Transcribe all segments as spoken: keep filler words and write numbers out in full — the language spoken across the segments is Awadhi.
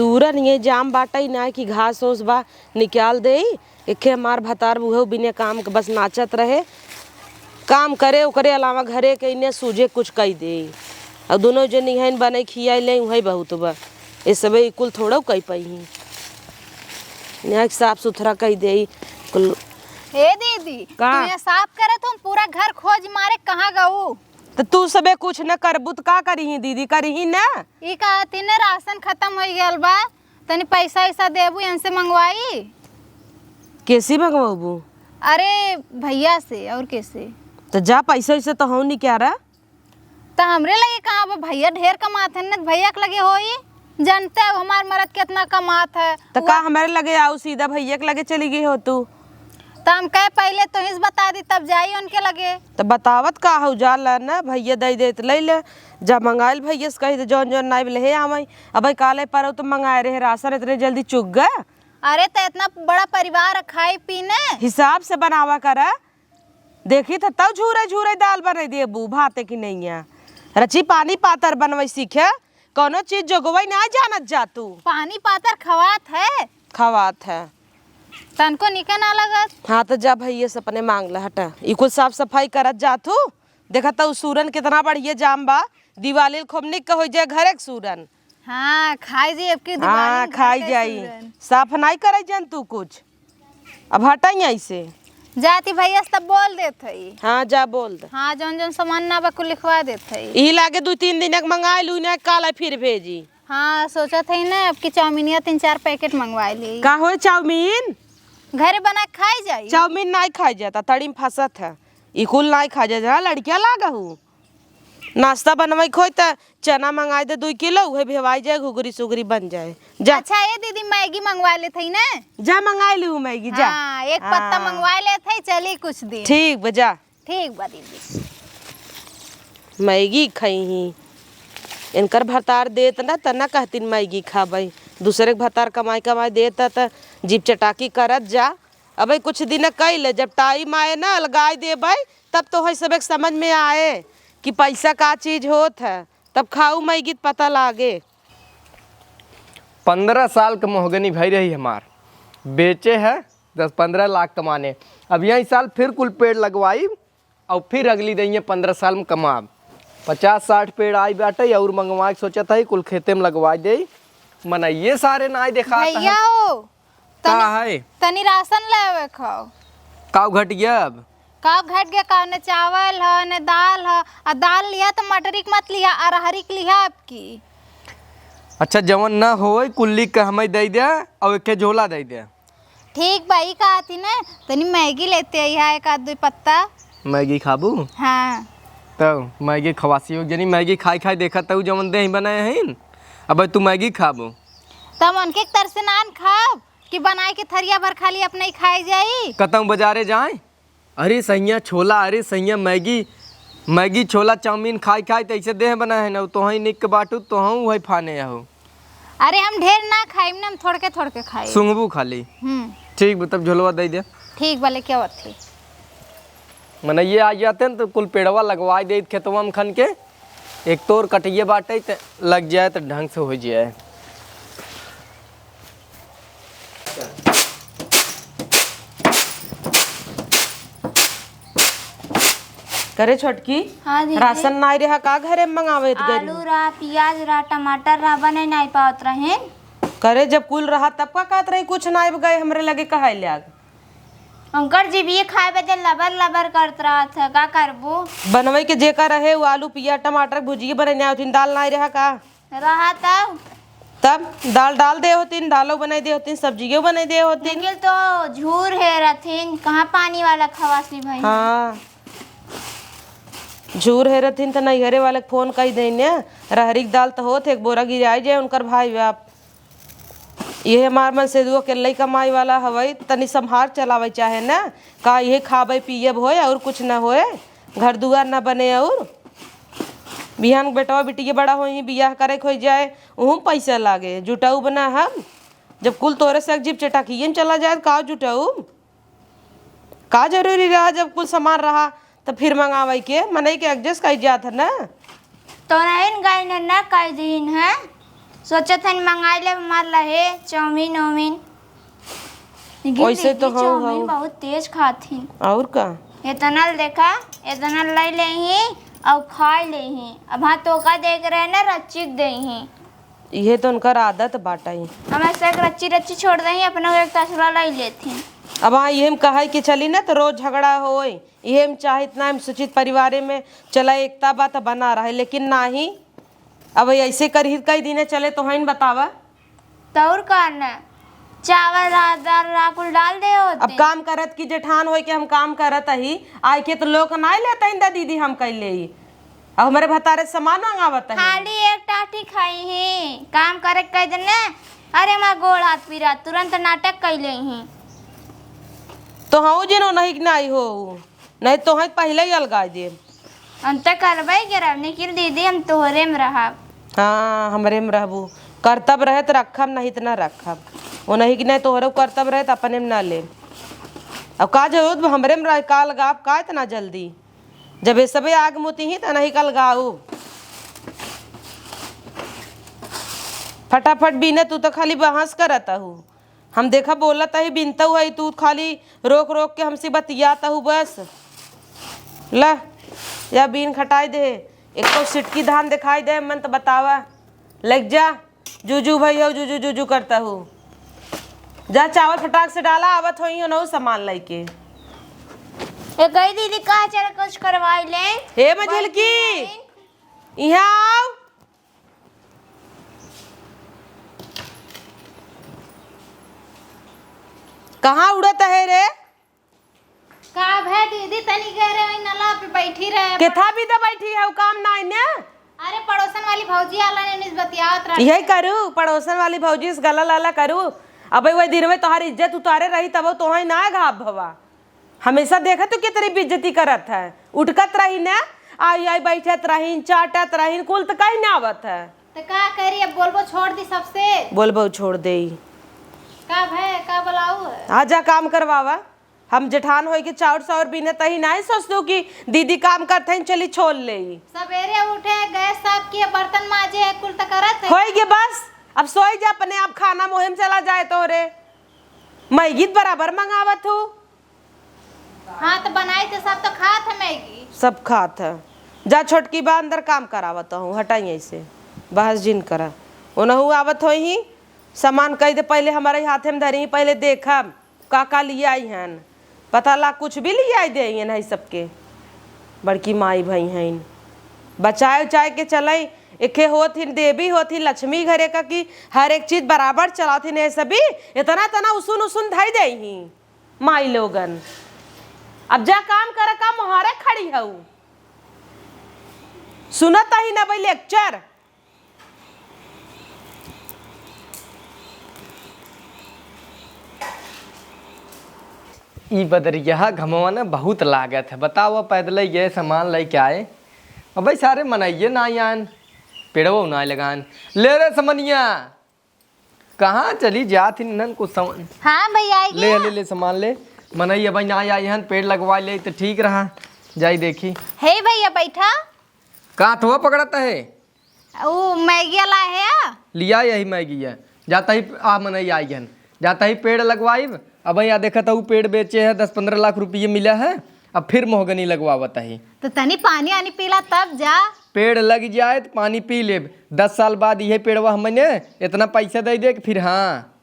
सूरन ये जाम बाटइ ना कि घास ओस बा, निकाल देई। एके हमार भतार उहउ बिने काम के बस नाचत रहे, काम करे, ओकरे अलावा घरे के इन्हें सूझे कुछ कइ देई। अउर दुनो जनी हइन, बनइ खियाइ लेइ, उहइ बहुत बा। ए सबे ई कुल थोड़उ कइ पइहीं। यहाँ के साफ सुथरा कइ देई कुल। ए दीदी, का? तू ये साफ करत हो, पूरा घर खोज मारे कहाँ गऊ? त तू सबे कुछ न करबू त का करिहीं दीदी, करिहीं न? ई कहत ही न राशन खतम होइ गयल बा, तनी पैसा वैसा देबू, इनसे मंगवाई। केसी मंगवाबू? अरे भइया से, अउर केसे? त जा, पैसा वैसा त हउ निक्यारा। त हमरे लगे कहाँ बा? भइया ढेर कमात हन न, भइया के लगे होई। जानते हो हमार मरद केतना कमात है। त का हमरे लगे आउ, सीधा भइया के लगे चली गई हो तू? त हम कहे पहिले तोहिस बता दी तब जाई उनके लगे। त बतावत का हउ, जा ल न, भइया दइ देत लइ ले। जा मंगाइल भइया से कहि दे जौन जौन नाइब लेहे आवइ। अबइ काले परउ त मंगाए रहे राशन, एतने जल्दी चुक ग? अरे त एतना बड़ा परिवार है, खाई पीने। हिसाब से बनावा करा। देखी त तउ झूरे झूरे दाल बनइ देबू, भाते की नइया। रची पानी पातर बनवइ सीखे, कउनो चीज जोगवइ नाइ जानत जा तू। पानी पातर खवात है। खवात है। तनको निके ना लगत। हाँ त जा भइया से अपने माँग ल, हटा। ई कुल साफ सफाई करत जा तू। देखा त उ सूरन केतना बढ़िया जाम बा, दिवाली ल खूब निक होइ जाए घरे के सूरन। हाँ, खाइ जाई अब की दिवाली हाँ, में घर खाइ के जाई। सूरन। साफ नाइ करइ जन तू कुछ। अब हटइ अइसे। जाती भइया से तब बोल देत हई। हाँ, जा बोल दे। हाँ, जौन जौन सामान ना बा, कुल लिखवा देत हई। इही लागे दुइ तीन दिन एक मंगाइ लू, ना काल फिर भेजी। हाँ, सोचत हई ना, अब की चाउमीनिया तीन चार पैकेट मंगवाइ ली। का होए चाउमीन? घरे बना के खाइ जाई। चाउमीन नाइ खाइ जाता, तड़ी में फंसत है। ई कुल नाइ खाइ जाता, हाँ, लड़किया लाग हू। नाश्ता बनवइ के होई त चना मंगाइ दे दुइ किलो, उहे भेवाइ जाए, घुघरी सुघरी बन जाए। जा। अच्छा, ए दीदी, मैगी मंगवाइ लेत हई ना? जा मंगाइ लिहू मैगी, जा। हाँ, एक पत्ता हाँ। मंगवाइ लेत हई, चली कुछ दिन। ठीक बा, जा। ठीक बा दीदी। मैगी खइहीं। इनकर भतार देत ना, त ना कहतिन मैगी खाबइ। दुसरे के भतार कमाइ कमाइ देत, त जीभ चटाकी करत जा। अबइ कुछ दिन कइ ले, जब टाइम आए ना, अलगाइ देबइ, तब तोहइ सबेक समझ में आए कि पइसा का चीज होत है, तब खाऊ मैगी त पता लागे। पन्द्रह साल क मोहगनी भइ रही हमार, बेचे है दस पन्द्रह लाख कमाने। अब यही साल फिर कुल पेड़ लगवाई अउर फिर अगली दइये पन्द्रह साल में कमाब। पचास साठ पेड़ आई बाटे अउर मंगवाए के सोचत हई, कुल खेते में लगवाइ देई। मनइये सारे नाइ देखात भइया है। हो, का तनी, है? तनी राशन लेवे खाओ। काउ घट गया अब? काउ घट गया, काउ ने चावल ह, ने दाल ह, आ दाल लिहा त मटरी के मत लिहा, अरहरी के लिहा अब की। अच्छा, जवन न होई, कुल्ली के हमें दइ दे अउर एके झोला दइ दे। ठीक बा, ई कहत ही ना, तनी मैगी लेते अइहा एक आध दुइ पत्ता। मैगी खाबू? हाँ। तब मैगी खवासी हो जनी, मैगी खाइ खाइ देखत हऊ जवन देह बनाए हईन, अब तू मैगी खाबू। तब उनके तरसे नान खाब कि बनाइ के थरिया भर खाली अपने ही खाइ जाई। कतहूँ बजारे जाए, अरे सइयाँ छोला, अरे सइयाँ मैगी, मैगी छोला चाउमीन खाइ खाइ त अइसे देह बनाए है ना, तोहई निक बाटू, तोहऊ वही फाने आहो। अरे हम ढेर ना खाइम ना, हम थोड़के थोड़के खाइम। सुंघबू खाली। हम्म। ठीक बा, तब झोलवा दइ दे। ठीक बा, लेके आवत ही। मनइये आ जाते न तो कुल पेड़वा लगवाइ देइत खेतवा में खन के, एक तोर कटिये बाटे त लग जाए त ढंग से होइ जाए। करे छोटकी, हाँ दीदी। राशन नाई रहा का घरे मंगावे त गरी? आलू रहा, पियाज रहा, टमाटर रहा, बने नाई पावत रहेन। करे जब कुल रहा तब का कहत रही कुछ नाई गए हमरे लगे कहाई ल्याग? उनकर जीभिये खाए बदे लबर लबर करत रहत है, का करबू? बनवे के जेका रहे उ आलू पियाज टमाटर के भुजिये बने नाई होतिन, दाल नाई रहा का? रहा तब। तब दाल डाल दे होतिन, दालो बनाई दे होतिन, सब्जियो बनाई दे होतिन। लेकिन तो झूर हे रथिन, कहाँ पानी वाला खवासी भई? हाँ, झूर हे रथिन त नैहरे वाले के फोन कई देने, रहरी के दाल त होत है, एक बोरा गिराई जाए उनकर भाई बाप। इहे हमार मन से दुआ अकेल्लई कमाई वाला हवई, तनी सम्हार चलावई चाहे न, का इहे खाबई पियब होय अउर कुछ न होय, घर दुआर न बने अउर। बिहान बेटवा बिटिया बड़ा होई, बियाह करे के होई जाए, उहूँ पैसा लागे, जुटाउब न हम। जब कुल तोरे से एक जीप चटाकिए में चला जाए, त का जुटाउब? का जरूरी रहा, जब कुल सामान रहा त फिर मंगावई के, मनई के adjust कई जात है ना। तोरहिन गइन है ना कई दिन है। सोचत हन मंगाई लेब हमार लहे चाउमीन ओमीन। लेकिन वैसे तो दीदी, हौ, चाउमीन हौ। बहुत तेज खात हिन। और का? एतना ल देखा, एतना लइ लेही अउ खाइ लेही। अब हाँ, तोका देख रहे ना, रच्ची क देही। इहे तो उनकर आदत बाटइ। हम ऐसे एक रच्ची रच्ची छोड़ देही, अपना एक तसला लइ लेथिन। अब हाँ, इहे हम कहइ कि चली ना, तो रोज झगड़ा होए। इहे हम चाहित ना, हम सोचित परिवारे में चला, एकता बा त बना रहे, लेकिन नाही। अब ऐसे करही, कई दिने चले तो हइन बतावा। तौर का न, चावल, दाल, दाल, रा कुल डाल दे होते। अब काम करत की जेठान होइके हम काम करत अही, आइके तो लोक नाहीं लेत हइन दा दीदी हम कइले ही। अब हमरे भतारे सामान मंगावत अही। खाली एक टाटी खाई ही, काम करे के कह देने, अरे हमार गोड़ हाथ पीरा, तुरंत नाटक कइले ही। तो हऊ जिन ओनही के नाहीं हो, नहीं तो हम पहिले ही अलगाइ देब। हम तो करबे करब, लेकिन दीदी हम तोहरे में रहब। हाँ, हमरे में रहबू। करतब रहे त रखब, नहीं त ना रखब। ओनही के नहीं तोहरे करतब रहे त अपने में ना लेब। अब का जरूरत बा हमरे में रहे, का अलगाब, का इतना जल्दी? जब ये सबे आग मुती ही त नहीं का अलगाऊ। फटाफट बीने, तू तो खाली बहस करत अहू। हम देखा बोलत ही, बिनतउ ही, तू खाली रोक रोक के हमसे बतियात हू बस। ला, या बीन खटाई दे, एको सिटकी धान देखाई दे, मन त बतावा। लग जा, जूजू भई हो, जूजू जूजू करत हू। जा चावल फटाक से डाला, आवत होई हो नऊ सामान लइके। ए, कही दीदी, का चल कुछ करवाई ले? हे मझिलकी, बहिनी। इहाँ आव। कहाँ उड़त है रे? का भे दीदी, तनी गए रहे, वही नला पे बैठी रहे। केथा भी तो बैठी है, वो काम ना है ने? अरे, पड़ोसन वाली भौजी आला ने, उन्नीस बतियावत रहे। यही करू, पड़ोसन वाली भौजी से गला लाला करू। अबे वही दिन में तोहार इज्जत उतारे रही, तब तोहाई ना घाप भवा। हमेशा देखत तू केतरी बेइज्जती करत है। उठकत रही ने, आई आई बैठत रही, चाटत रही, कुल त कहीं ना आवत है। त का करी, अब बोलबो छोड़ दी सबसे। बोलबो छोड़ देई। का भय, का बोलाऊ है? आ जा काम करवावा। हम जेठान होई के चाउर साउर बीने तही नाहीं सोचतू कि दीदी काम करत हईन, चली छोल लेई। सबेरे उठे, गैस साफ किए, बर्तन माजे, कुल त करत है। होई गे बस, अब सोई जा अपने आप, खाना मोहे में चला जाए तोहरे। मैगी त बराबर मंगावत हू। हाँ, त बनाई त सब त खात है मैगी। सब खात है। जा छोटकी बा अंदर काम करावत हूँ, हटाई ऐसे। बहस जिन करा। ओनहू आवत होई ही, सामान कह दे, पहले हमारे हाथे में धरी, पहले देखब का का लिए आई हन। पता ला कुछ भी लिए आई दे हन है सबके। बड़की माई भई हईन। बचाए उचाए के चलई, एके होत हिन देवी होत हिन लक्ष्मी घरे का कि हर एक चीज बराबर चलावत हिन, ऐसे भी इतना इतना उसुन उसुन धई दे ही। माई लोगन, अब जा काम कर, का मोहारे खड़ी हऊ? सुनत ही ना भाई लेक्चर। ई बदरिया घमवा न बहुत लागत है। बताओ, पैदल ये सामान लेके आए, अब भाई सारे मनइये ना आन, पेड़वो ना लगान। ले रे समनिया, कहाँ चली जात ही इन्हन कुछ सामान? हाँ भैया, आई ले, गया। ले, ले, सामान ले। मनई अबही ना आई हन, पेड़ लगवा ले तो ठीक रहा। जाई देखी। हे भैया, बैठा। का हथवा पकड़त है? ऊ मैगिया ला है या? लिया यही मैगिया। जाता ही आ मनई आई हन। जाता ही पेड़ लगवाइब। अबही आ देखत हऊ पेड़ बेचे है, दस पन्द्रह लाख रुपये मिला है। अब फिर मोहगनी लगवावत ही। तो तनी पानी आनी पीला तब जा। पेड़ लग जाए त पानी पी लेब। दस साल बाद इहे पेड़वा हमने इतना पैसा दे दे कि फिर हाँ।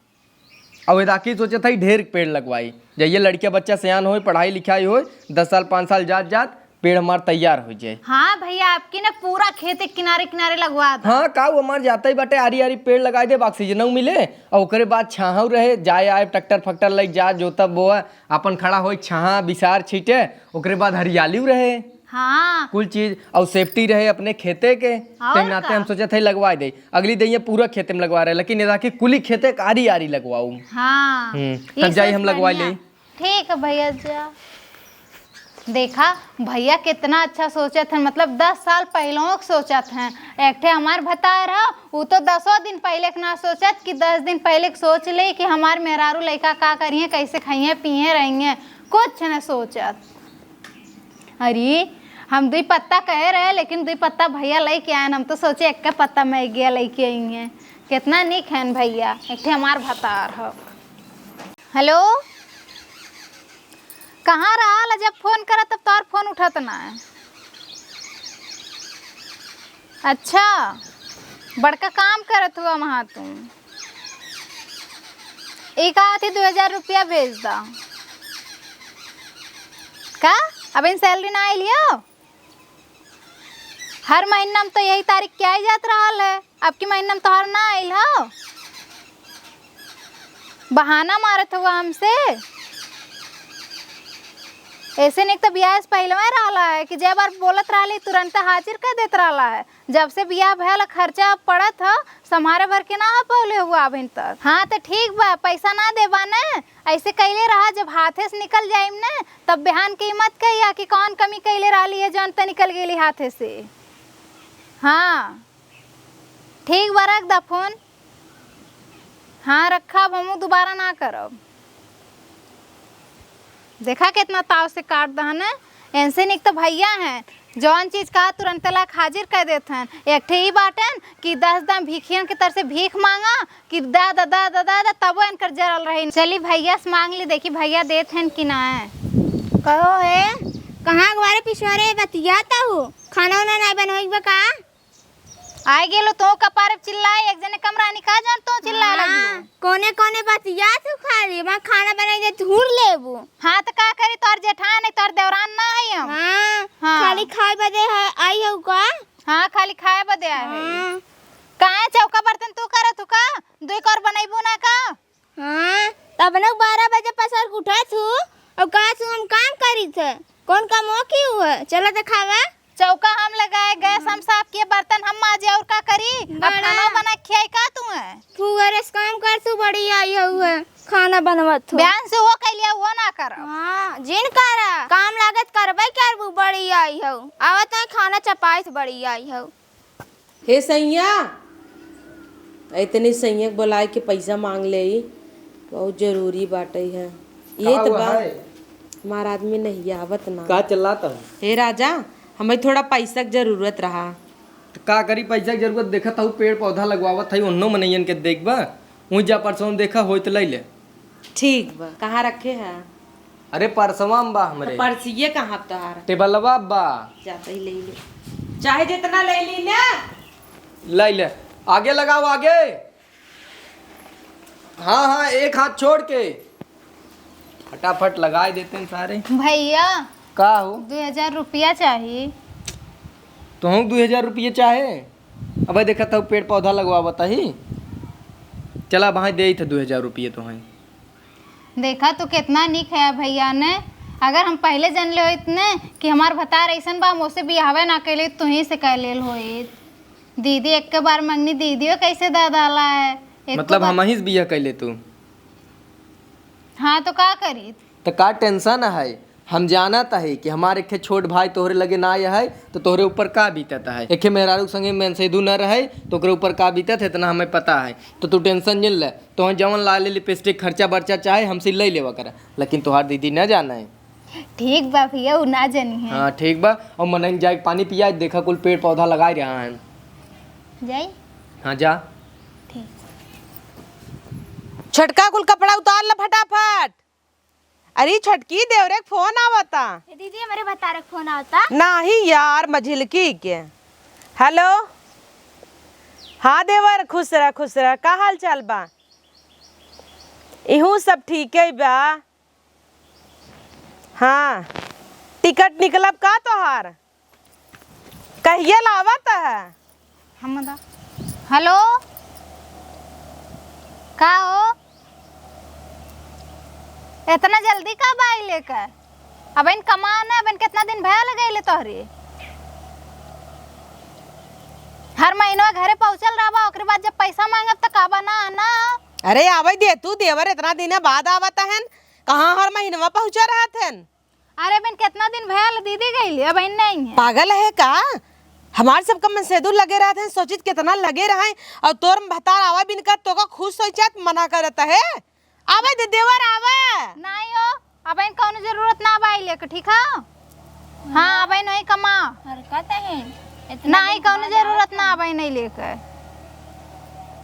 अब एदाकी सोचत ही ढेर पेड़ लगवाई। जइये लड़किया बच्चा सयान होए, पढ़ाई लिखाई होए, दस साल पाँच साल जात जात पेड़ हमार तैयार हो जाए। हाँ भैया, आपकी ना पूरा खेत एक किनारे किनारे लगवा दो। हाँ, का ऊ हमार जाता ही बाटे, आरी आरी पेड़ लगाई देब, ऑक्सीजनऊ मिले, और ओकरे बाद छाहू रहे, जाए आए, ट्रैक्टर फैक्टर लग जा, जोता बोआ, अपन खड़ा होए, छाहा बिसार छीटे, ओकरे बाद हरियाली रहे। हाँ। कुल चीज और safety रहे अपने खेते के। और तें नाते का? हम सोचत है लगवा दे। अगली दइया पूरा खेते में लगवा रहे, लेकिन एदाकी कुली खेते के आरी आरी लगवाऊ। हाँ। हम्म, ये तब जाई सोच हम लगवा बढ़िया। ले। ठीक है भैया, जा। देखा भैया कितना अच्छा सोचत हैं, मतलब दस साल पहलों के सोचत हैं। एक ठे हमार भतार है, ऊ तो दसों दिन पहले के ना सोचत कि दस दिन पहले के सोच ले कि हमार मेहरारू लइका का करिए, कैसे खाइए पिए रहिए, कुछ न सोचत। अरे, हम दुई पत्ता कहे रहे, लेकिन दुई पत्ता भैया लइके आएन, हम तो सोचे एक पत्ता मैगिया लइके आई हैं। केतना निक हन भइया, एक ठे हमार भतार ह। हेलो, कहाँ रहल? जब फोन करत तब तोर फोन उठत ना है। अच्छा, बड़का काम करत हुआ वहाँ तू। ई कहा थी दो हजार रुपया भेज दा। का? अब इन सैलरी ना आइल हो? हर महीना में तो यही तारीख के आई जात रहल है, अब की महीना में तोहर ना आइल हो। बहाना मारत हुआ हमसे। ऐसे निक तो बियाह से पहले में रहला है कि जय बार बोलत रहली तुरंत हाजिर कर देत रहला है। जब से बियाह भयल खर्चा पड़त ह, सम्हारे भर के ना हो पौले हुआ अभिन तक। हाँ तो ठीक बा, पैसा ना देबा न, ऐसे कैले रहा, जब हाथे से निकल जाइम न तब बिहान के ई मत कहिया कि कौन कमी कैले रहली है जौन त निकल गेली हाथे से। हाँ ठीक बा, रख दा फोन। हाँ रखा, अब हमहू दोबारा ना करब। देखा केतना ताव से काट दहन। इनसे निक तो भइया हैं, जौन चीज कहा तुरंत लाके हाजिर कर देत हन। एक ठे ई बाटन कि दस दाम भिखियन के तर से भीख मांगा कि दा दा दा दा दा दा, तबो इनकर जरल रही। चली भइया से मांग ली, देखी भइया देत हन कि ना। कहो हे, कहाँ अगवारे पिछवारे बतियात हू? खाना उना नाई बनोइक बा का? आइ गेलू तू कपारे पे चिल्लाए, एक जने कमरा निका जान तू चिल्लाए हाँ, लगी। कोने कोने बतियात हू खाली, वहाँ खाना बनाई दे तू हुर लेबू। हाँ तो का करी, तोर जेठान है, तोर देवरान ना है हम। हाँ, हाँ। खाली खाए बदे है, आई हऊ का? हाँ खाली खाए बदे आए है। हाँ। काहे चौका बर्तन तू करत हू का? दुई कौर बनैबू ना का? हाँ, तब न बारह बजे पसर के उठत हू, अउ कहत हू हम काम करी थे। कौन काम हो की हुआ? चला देखावा। चौका हम लगाए, गैस हम साफ किए, बर्तन हम माजे, और का करी? अब बड़ा। खाना बना के खियाई का तू है? फुहरे से काम कर तू, बड़ी आई हऊ है, खाना बनवत हू। बयान से वो कैलिया, वो ना करब। हाँ, जिन करा, काम लागत करबे करबू, बड़ी आई हऊ। आवत है खाना चपाइत, बड़ी आई हऊ। हे सैया, इतने सैया के बोलाए के पैसा मांग ले, बहुत जरूरी बाटे है। ये का तो हुआ बा, है? हमार आदमी नहीं आवत ना। का चिल्लात हऊ? हे राजा, हमें थोड़ा पैसा के जरूरत रहा। त का करी पैसा के जरूरत? देखत हऊ पेड़ पौधा लगवावत हई, उन्नो मनैयन के देखबा, वहीं जा परसों देखा होई त लई ले। ठीक बा, कहाँ रखे है? अरे परसवा में बा हमरे। त परसिये कहाँ तोहार? टेबलवा बा। जाते ही ले ले, चाहे जितना ले ली ना। ले ले, आगे लगाओ आगे। हाँ हाँ, एक हाथ छोड़ के फटाफट लगाए देते हैं सारे। भैया, का हो? दो हजार रुपया चाही। तोहूँ दो हजार रुपये चाहे? अबे देखा तो पेड़ पौधा लगवावत ही। चला भाई, दे ही थे दो हजार रुपये तोहूँ। देखा तू कितना निक है भैया ने। अगर हम पहले जान ले होइत ने कि हमार भतार ऐसन बा, हम ओसे बियाहवे ना कैले, तुही से कह लेल होइत। दीदी एक के बार मंगनी, दीदियो कैसे दे डाला है। एको मतलब बार हम ही से बियाह कैले तू? हाँ तो का करी? तो का टेंशन है? हम जानत है कि हमार एक ठे छोट भाई तोहरे लगे ना आया है, तो तोहरे ऊपर का बीतत है। एक ठे मेहरारू के संगे मनसेधू न रहे, तो ओकरे ऊपर का बीतत है, इतना हमें पता है। तो तू टेंशन जिन ले, तोहन जवन ला ले लिपस्टिक, खर्चा बर्चा चाहे हमसे ले लेवा करा, लेकिन तोहार दीदी न जाने। ठीक बा भैया, उ ना जानी है। हाँ ठीक बा, और मनई जाए के पानी पिया, देखा कुल पेड़ पौधा लगाए रहा है। जाई? हाँ जा। ठीक। छोटका कुल कपड़ा उतार ले फटाफट। अरे छोटकी, देवरे के फोन आवता। ए दीदी, हमरे भतारे के फोन आवता। नाही यार, मझिलकी के। हेलो। हाँ देवर, खुश रह, खुश रह। का हाल चाल बा? इहू सब ठीके बा। हाँ, टिकट निकलब का तोहार? कहिया लावत है? हम दा-, हेलो, का हो? इतना जल्दी का बाई लेकर? अब इन कमान है, अब इन कितना दिन भयल गइले तोहरे? हर महीनवा घरे पहुँचल रहबा, ओकरे बाद जब पैसा मांगब त कहबा ना, ना। अरे आवे दे तू देवर, इतना दिन बाद आवत हन, कहाँ हर महीनवा पहुँचा रहत हन? अरे बहन, कितना दिन भयल दीदी गइली, अब बहन नहीं है। पागल है का? हमार सबका मनसेधू लगे रहत हैं, सोचित कितना लगे रहे, और तोर भतार आवा बिन कर तोका खुश होई चाहत मना करत है। आवे दे देवर आवे। नहीं हो, अब बहन कौनो जरूरत ना बा लेके, ठीक है? हाँ, अब बहन वही कमा। हरकत है, इतना नहीं, दिन कौनो बाद जरूरत आवत ना है। अब बहन नहीं लेके।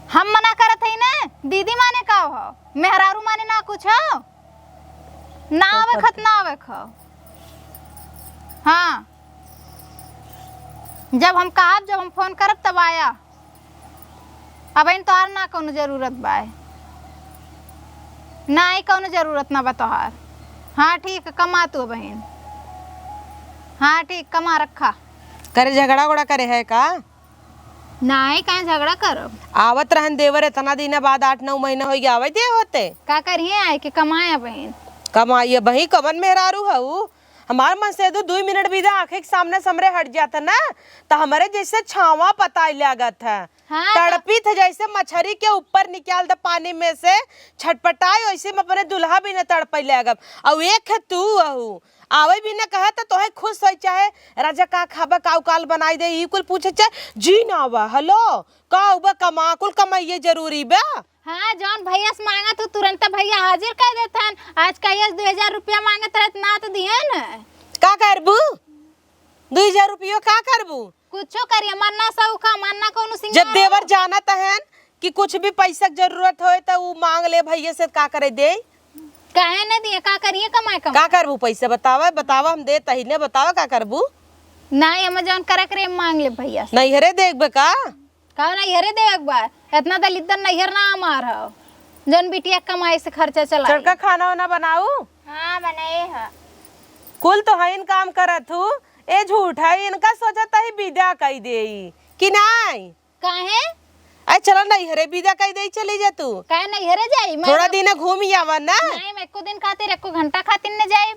हम मना करत हई ना, दीदी माने का हो, मेहरारू माने ना कुछ हो, ना आवे खत ना आवे खो। हाँ, जब हम कहब, जब हम फोन करब तब आया। अब इन तोहार ना कौनो जरूरत बा, ना ही कौनो जरूरत ना बा तोहार। हाँ ठीक, कमा तू बहिन। हाँ ठीक, कमा रखा। करे झगड़ा उगड़ा करे है का? नाहीं, काहे झगड़ा करब? आवत रहन देवर, एतना दिन बाद, आठ नौ महीना होइ गया, आवत दे होते। का करिए आए के कमाए बहिन? कमाइए बही, कवन मेहरारू हऊ? हमार मन से दू, दुई मिनट भी दे, आँखें के सामने से हमरे हट जात है ना, त हमरे जैसे छावा पताई लागत है। हाँ, त तड़पित है, जैसे मछरी के ऊपर निकाल दे पानी में से, छटपटाई, वैसे में अपने दुल्हा भी न तड़पै लागब। अउ एक है तू अहू, आवे भी न कहे त तोहे खुश होई, चाहे राजा का खाबा, का उकाल बनाई दे, ई कुल पूछे, चाहे जी ना आवा, हेलो, का उबा कमा, कुल कमाइए जरूरी बा। हाँ, जौन भैया से मांगा तू तुरंत भैया हाजिर कर देत हन। आज कहिए दो हजार रुपया मांगत रहत ना तो दिए न। का करबू? दो हजार रुपयो का करबू? कुछो करिए, मन्ना सौखा, मन्ना कौनो जब सिंगार देवर हो। जानत हन कि कुछ भी पैसा के जरूरत होए त उ मांग ले भैया से, का करे दे? काहे न दिए, का करिए कमाए कमाए? का करबू पैसा बतावा, बतावा हम देत ही ने, बतावा का करबू? ना, हम जौन करे करे मांग ले भैया से। नैहरे देखबे का? का नैहरे देवे के बा? इतना दलिद्दर नैहर ना हमार हौ, जौन बिटिया कमाई से खर्चा चलाई। छोटका खाना वाना बनाऊ? हाँ, बनाए ह। कुल तो हईन काम करत हू, ए झूठ है, इनका सोचत ही विदा कई देई कि नाई? काहे? अरे चला नैहरे विदा कई देई, चली जा तू। काहे नैहरे जाई? मैं थोड़ा तो दिन घूम आवा ना। नहीं, मैं एको दिन खातिर, एको घंटा खातिर न जाई।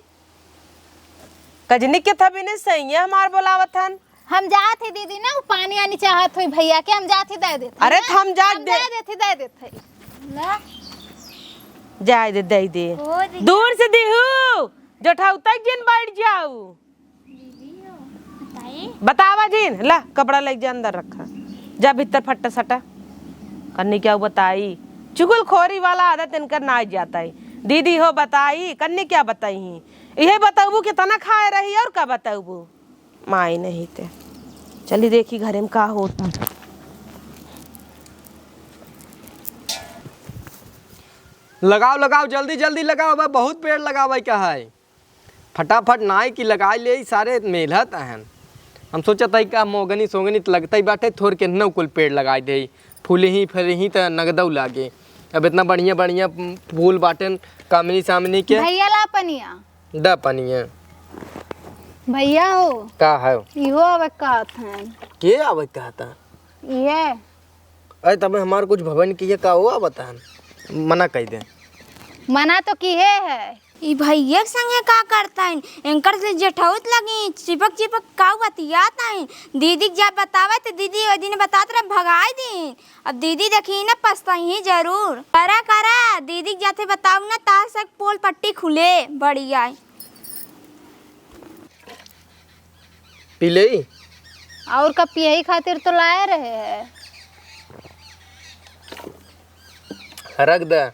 कजनी के थबी ने सैया हमार बोलावत हन। हम जात ही दीदी ना, उ पानी आनी चाहत होई भैया के, हम जात ही दे देत ही अरे ना। त हम जात हम दे दे देत ही, दे देत ही। ला। जाए दे, दे दे। ओ दीदी। दूर से दिहू, जठौतक जिन बैठ जाऊ। दीदी हो, बताई। बतावा जिन, ला कपड़ा लेके जा अंदर रखा। जा भीतर फट्टा सटा। कन्नी क्या बताई, चुगलखोरी वाला आदत इनकर ना जाता है। दीदी हो बताई, कन्नी क्या बताई ही। इहे बतउबू कितना खाए रही और का बतउबू? माई नहीं ते। चली देखी घरे में का होता। लगाओ, लगाओ, जल्दी, जल्दी लगाओ, बा बहुत पेड़ लगावे का है। फटाफट नाई की लगाई ले, सारे मेलत अहन। हम सोचत हई का मोगनी सोगनी त लगतई बाटे, थोर के नौ कुल पेड़ लगाई दे, फूलही फरही त नगदौ लागे। अब इतना बढ़िया बढ़िया फूल बाटेन कामिनी सामिनी के। भैया ला पनिया। द पनिया। भैया हो। का है? इहो आवे कहत हैं। के आवे कहता? इहे। अरे तबे हमार कुछ भवन किहे का हुआ बता, मना कई दे। मना तो किहे है। ई भैया के संगे का करता है? एंकर से जेठौत लगी, चिपक चिपक का बतियात है। दीदी के जब बतावे तो दीदी ओइ दिन बतात रहे भगाई दिन। अब दीदी देखी ना पछताई ही जरूर। करा करा, दीदी के जाते बताऊ ना, तार से पोल पट्टी खुले, बढ़िया। पी ले। और का पियही खातिर तो लाए रहे है। रख दे।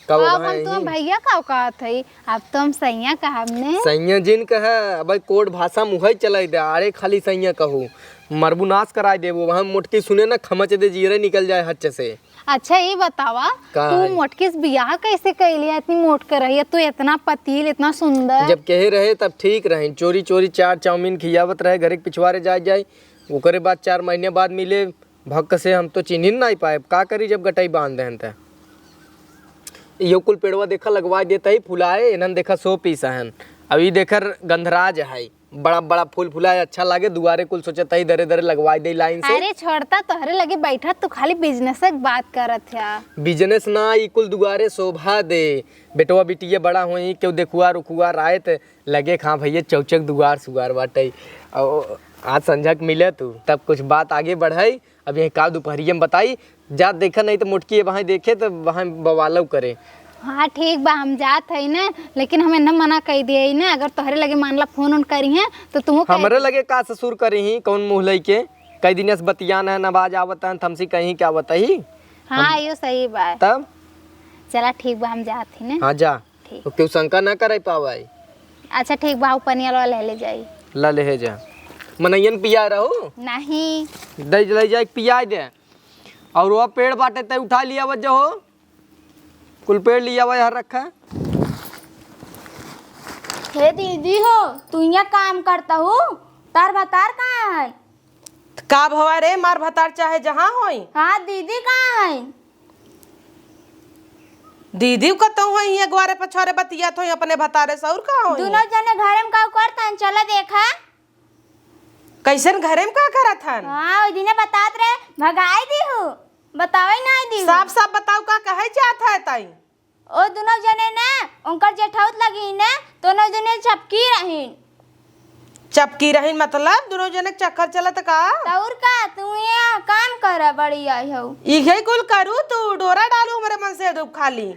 कब अब वहाँ हम तो यही? भैया का औकात है, अब तो हम सैया कहब ने। सैया जिन कहा, अब कोड भाषा में उहई चलाई दे, अरे खाली सैया कहू, मरबू नाश कराई देबू, वहाँ मोटकी सुने ना खमच दे जीरे निकल जाए हच्च से। अच्छा, ई बतावा, का तू है? मोटकी से बियाह कैसे कइली? इतनी मोटकी रही है, तू इतना पतील, इतना सुंदर। जब कहे रहे तब ठीक रहे, चोरी चोरी चार चाउमीन खियावत रहे, घरे के पिछवारे जाए जाए, ओकरे बाद चार महीने बाद मिले, भक्क से हम तो चिन्हिन नाई पाए, का करी जब गटई बांध देहन त। इहो कुल पेड़वा देखा लगवा देत ही फुलाए, इन्हन देखा शो पीस हन। अब ई देखर गंधराज है, बड़ा बड़ा फूल फुलाए, अच्छा लागे, दुआरे कुल सोचत ही दरे दरे लगवाई दे लाइन से। अरे छोड़ता, तोहरे लगे बैठा, तू खाली बिजनेस के बात करत है। बिजनेस ना, ई कुल दुआरे शोभा दे। बेटवा बिटिया बड़ा होई, केहू देखुआ रुखुआ राय त लगे, हाँ भैया चौचक दुआर सुआर बाटे। और आज संझा के मिले तू, तब कुछ बात आगे बढ़ाई। अब यही का दुपहरिया में बताई, जा देखा नहीं तो मोटकी वहाँ देखे तो वहाँ बवालव करे। हाँ ठीक बा, हम जात हई ना, लेकिन हम इन्हें मना कई दिए ही ना, अगर तोहरे लगे मान ला फोन उन करी हैं तो तुहू कह हमरे दे। लगे का ससुर करी ही, कौन मुँह लइके? कई दिन से बतियान है, ना आवाज आवत है, हमसे कहीं क्या बताई? हाँ, हम यो सही बात। तब? चला ठीक बा, हम जात ही ना। हाँ जा। ठीक। तो केहू शंका ना करे पावे। अच्छा ठीक बा, उ पनिया ला ले ले जाई। ला ले जा। मनैयन पिया रहो। नहीं। दे ले जाए पिया दे। और वह पेड़ बाटे तै उठा लियावत जहो, कुल पेड़ लियावा यहाँ रखा। हे दीदी हो, तू यहाँ काम करता हूँ, तार भतार कहाँ है? का भवा रे, मार भतार चाहे जहाँ होई। हाँ दीदी, कहाँ है? दीदी कतहु होई, ये ग्वारे पछोरे बतियात होई अपने भतारे से, और का होई? दोनों जने घरे में का करत हन, चला देखा। कैसन घरे में का करत हन? हाँ, ओइ दिने बतात रहे, भगाई दीहू, बतावे नाहीं दीहू। साफ साफ बताओ, का कहे चाहत है ताई? ओ दुनो जने ने, उनकर जेठौत लगी ने, दोनों जने चपकी रहीन। चपकी रहीन मतलब दुनो जने के चक्कर चलत का? त और का, तू यहाँ काम कर बड़ी आई हऊ। इहे कुल करू तू, डोरा डालू हमरे मन से दुख खाली।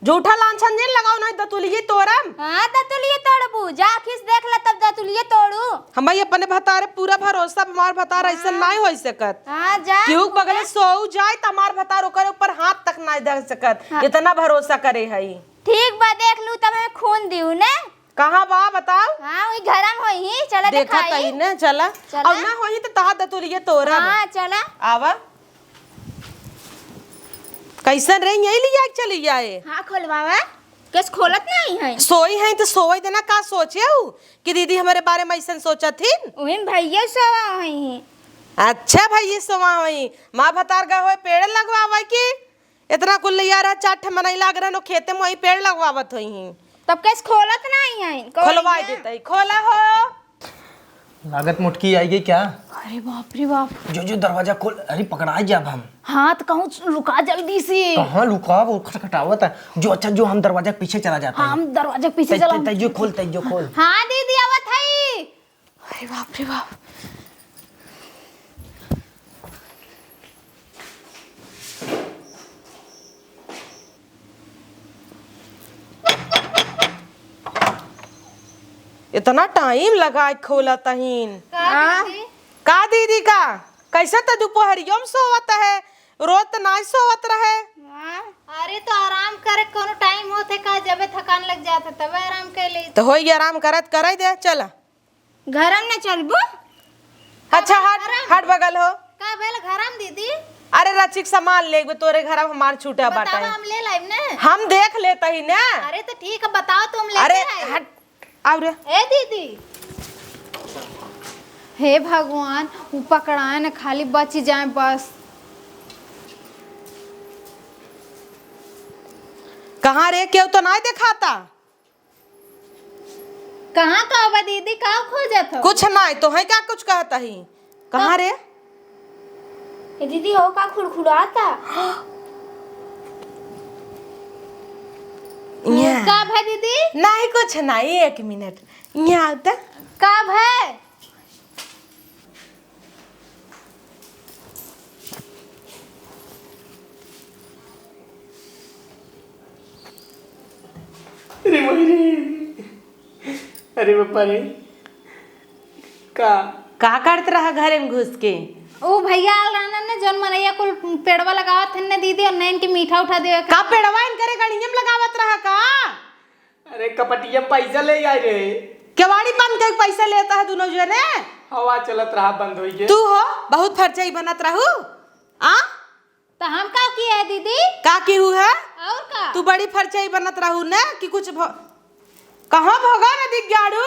झूठा लांछन जिन लगाओ, नाहीं दतुलिये तोरम। हाँ, दतुलिये तोड़बू, जा खीस देख ले तब दतुलिये तोड़ू। हमारी अपने भतारे पूरा भरोसा, हमार भतार ऐसा हाँ। नाहीं हो सकत। हाँ, जा केहू के तू बगले जा। सोऊ जाए त हमार भतार ओकरे ऊपर हाथ तक नाहीं दे सकत। हाँ। इतना भरोसा करे हई। ठीक बा, देख लू तब हमें खून दियो ने। कहाँ बा बताओ? हाँ, वही घरम होई ही, चला देखा देखाई। तई ने, चला। चला। और ना होई त तहा दतुलिये तोरम। हाँ, चला। आवा। कैसन रे, यही लिया के चली जाए? हाँ, खोलवावा। केस खोलत नाहीं है। सोई है त सोवे देना, का सोचे हू कि दीदी हमरे बारे में ऐसन सोचत हिन? उहिन भैया सोवा होई ही। अच्छा, भैया सोवा होई। माँ भतार गा होए पेड़ लगवावे की इतना कुल लिया रहा, चार ठे मनई लाग रहन, खेते में वही पेड़ लगवावत होई ही। तब केस खोलत नाहीं है, कौन खोलवाई है? देतई, खोला हो। लागत मोटकी आइगी क्या? अरे बाप रे बाप। जो, जो दरवाजा खोल, अरे पकड़ाई जाब हम। हाँ, त कहूँ लुका जल्दी से। कहाँ लुकाब, वो खटखटावत है। जो अच्छा, जो हम दरवाजा के पीछे चला जात है। हाँ, हम दरवाजा के पीछे तै-, चला। तै-, तै जो खोल, तै जो खोल। हाँ दीदी, आवत है। अरे बाप रे बाप। इतना टाइम लगाए खोलत हीन। का हाँ? दीदी? का दीदी का? कैसे त दुपहरियो में सोवत है, रोज त नाहीं सोवत रहे। हाँ। अरे तो आराम करे के कोनो टाइम होत है का? जबे थकान लग जात है तबे आराम कर ले। त होई आराम करत करे दे, चल। घरम न चलबू? अच्छा, हट, घरम। हट बगल हो। का भेल घरम दीदी? अरे रचिक सामान लेबे तोरे घरम, हमार छूटा बतावा, बाटे। हम ले लाइब ने। हम देख लेत ही ने। अरे तो ठीक है, बताओ तुम लेते अरे हैं। हट, आउ रे। ए दीदी। हे भगवान, उ पकड़ाए न, खाली बची जाए बस। कहाँ रे, केहू तो नाहीं देखाता। कहाँ का बा दीदी, का खोजत हो? कुछ नाहीं, तोहई का कुछ कहत ही? कहाँ रे? ए दीदी, हो का खुड़खुड़ाता? यहाँ। का भा दीदी? नाहीं, कुछ नाहीं, एक मिनट। यहाँ आउ त। का भा? अरे माई रे, अरे बापा रे, का? का करत रहा घरे में घुस के? उ भैया आल रहन न, जौन मनैया कुल पेड़वा लगावत हन न दीदी, और नैन के मीठा उठा देवे का। का पेड़वा इनकरे गड़िया में लगावत रहा का? अरे कपटिया पैसा ले आए रे। केवाड़ी बंद करके पैसा लेता है दुनो जने। हवा चलत रहा बंद होई के। तू हो, बहुत फरचई बनत रहू। आ? त हम का किहे है दीदी? का किहू है? और का? तू बड़ी फरचई बनत रहू न कि कुछ भ-, कहाँ भगा न दिख जाड़ू?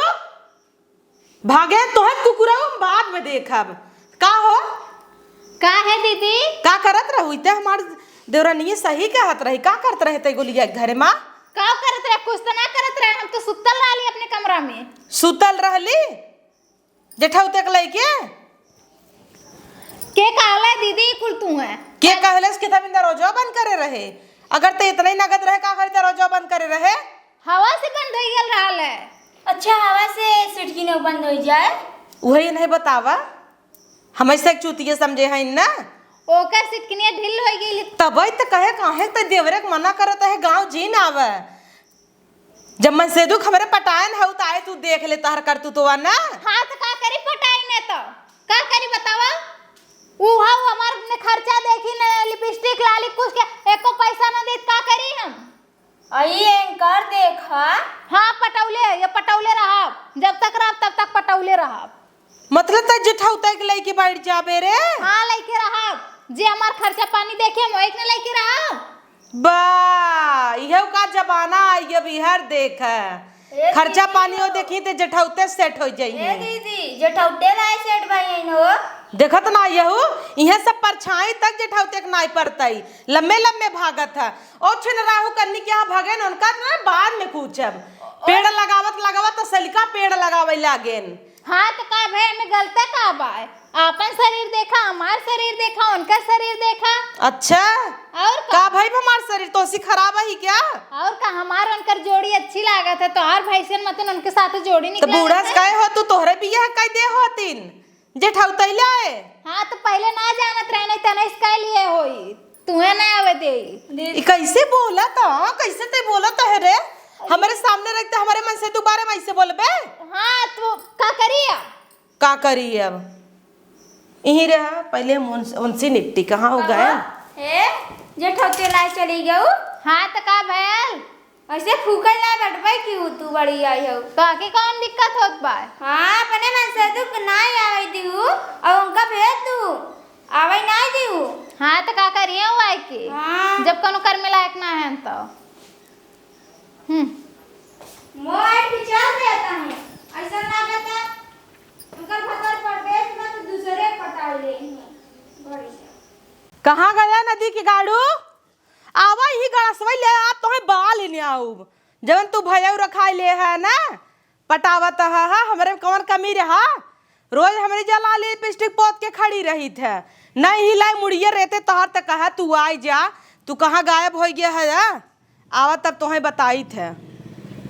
भागे तोहे कुकुरऊ हम बाद में देखब। का हो? का है दीदी? का करत रहू? इते हमार देवरानिये सही कहत रही। का करत रहे ते गोलिया के घरे मा? का करत रहे? कुछ त ना करत रहे, हम तो सुतल रहली अपने कमरा में। सुतल रहली? जेठौते के लइके? के कहले दीदी कुल तू है? के कहले से कितना बिन दरवाजा बंद करे रहे? अगर ते इतना ही नगद रहे, का करे दरवाजा बंद करे रहे? हवा से बंद होइ गल रहल है। अच्छा, हवा से सिटकिने बंद होइ जाए? उहे नहीं बतावा, हम ऐसे एक चूतिया समझे हैं ना। ओकर सिटकिनिया ढील होइ गइल। तबई त कहे, काहे त देवरे के मना करत है, गाँव जी ना आवे। जब मन से दुख हमरे पटायन हऊ त आए तू देख ले तहर करतूतवा ना। हाँ त का करी पटाई ने त? का करी बतावा? ऊ हऊ हमार ने खर्चा देखी ने, लिपस्टिक लाली कुछ के एको पैसा न देत, का करी हम? आई एंकर देखा। हाँ, पटौले, ये पटौले रहब। जब तक रहब, तब तक पटौले रहब। मतलब त जेठौता के लइके बैठ जाबे रे? हाँ, लइके रहब। जे हमार खर्चा पानी देखे, हम ओइक न लइके रहा। बा, इहउ का जमाना आई अब, इहर देख। ए खर्चा दीदी। पानी हो देखी ते जेठौते सेट हो ए जाइए। दीदी, जेठौते लाए सेट भाई आइन हो। देखत ना यहू, इहे सब परछाई तक जेठौते के नाई परतई, लम्बे लम्बे भागत है। ओ छिन राहु कन्नी के यहाँ भगेन, उनका ना बाद में पूछब। पेड़ लगावत लगावत तो सलिका पेड़ लगावे लागेन। हाँ, तो का भए, एमे गलते का बाय? आपन शरीर देखा, हमार शरीर देखा, उनकर शरीर देखा। अच्छा, और का? का भाई हमार शरीर तोसी खराब ही क्या? और का, हमार उनकर जोड़ी अच्छी लागत है, तोहार भैंसियन मतन उनके साथ जोड़ी तो निकला बूढ़ा रहत से है। काहे हो तू, तोहरे बियाह कई दे होतिन, जेठौतैले। हाँ, तो पहले ना जानत रहे, नहीं तने इसका लिए होई, तुहे ना आवे दे। ई कैसे बोला था, कैसे ते बोला था रे? हमारे सामने रहते हमारे मन से दोबारा में ऐसे बोलबे? हाँ, तो का करी अब? का करी अब? यहीं रहा, पहले हम उनसे, उनसे निपटी, कहाँ हो गए? ए, जेठौते लाए चली गऊ। हाँ, तो का भयल? ऐसे फूके लाए बटबे की हूँ तू बड़ी आई हो। तो आके कौन दिक्कत होत बा? हाँ, अपने मन से तू ना आवे दिहू, और उनका भेज दू, आवे ना दिहू। हाँ, तो का करिए वो आए के? हाँ। जब कोनो कर में लायक ना है तो। हम्म। मोबाइल भी चल देता है, ऐसा लागत है उनकर भतर परदेश में तो दूसरे पटा ले हैं। बड़ी से। कहाँ गया नदी के गाड़ू? आवा ही गड़सवई ले आ, तोहे बाल ही नहीं आऊब। जवन तू भयऊ रखाई ले है ना, पटावत ह, ह, हमरे में कवन कमी रहा? रोज हमरे जला लिपस्टिक पोत के खड़ी रही थे, नहीं हिलाई मुड़िया रहते तोहर त कहा तू आई जा, तू कहाँ गायब हो गया है? आवा तब तोहे बताई थे।